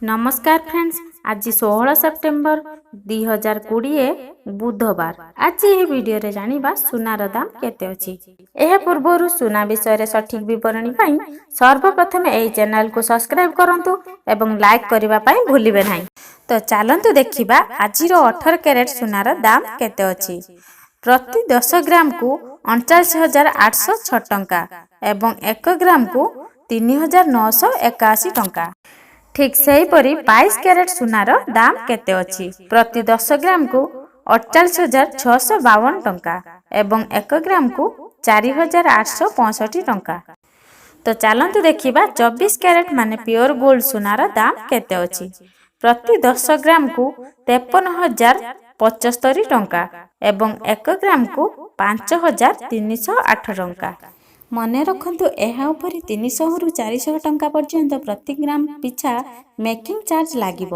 ନମସ୍କାର ଫ୍ରେଣ୍ଡସ୍, ଆଜି 16 ସେପ୍ଟେମ୍ବର 2020, ବୁଧବାର। ଆଜି ଏହି ଭିଡ଼ିଓରେ ଜାଣିବା ସୁନାର ଦାମ କେତେ ଅଛି। ଏହା ପୂର୍ବରୁ ସୁନା ବିଷୟରେ ସଠିକ୍ ବିବରଣୀ ପାଇଁ ସର୍ବପ୍ରଥମେ ଏହି ଚ୍ୟାନେଲକୁ ସବସ୍କ୍ରାଇବ୍ କରନ୍ତୁ ଏବଂ ଲାଇକ୍ କରିବା ପାଇଁ ଭୁଲିବେ ନାହିଁ। ତ ଚାଲନ୍ତୁ ଦେଖିବା ଆଜିର 18 କ୍ୟାରେଟ୍ ସୁନାର ଦାମ କେତେ ଅଛି। ପ୍ରତି 10 ଗ୍ରାମକୁ 39,806 ଟଙ୍କା ଏବଂ 1 ଗ୍ରାମକୁ 3,981 ଟଙ୍କା। ଠିକ୍ ସେହିପରି 22 କ୍ୟାରେଟ୍ ସୁନାର ଦାମ କେତେ ଅଛି? ପ୍ରତି 10 ଗ୍ରାମକୁ 48,652 ଟଙ୍କା ଏବଂ 1 ଗ୍ରାମକୁ 4,865 ଟଙ୍କା। ତ ଚାଲନ୍ତୁ ଦେଖିବା 24 କ୍ୟାରେଟ୍ ମାନେ ପିଓର ଗୋଲ୍ଡ ସୁନାର ଦାମ କେତେ ଅଛି। ପ୍ରତି 10 ଗ୍ରାମକୁ 53,075 ଟଙ୍କା ଏବଂ 1 ଗ୍ରାମକୁ 5,308 ଟଙ୍କା। ମନେ ରଖନ୍ତୁ, ଏହା ଉପରେ 300ରୁ 400 ଟଙ୍କା ପର୍ଯ୍ୟନ୍ତ ପ୍ରତି ଗ୍ରାମ ପିଛା ମେକିଂ ଚାର୍ଜ ଲାଗିବ।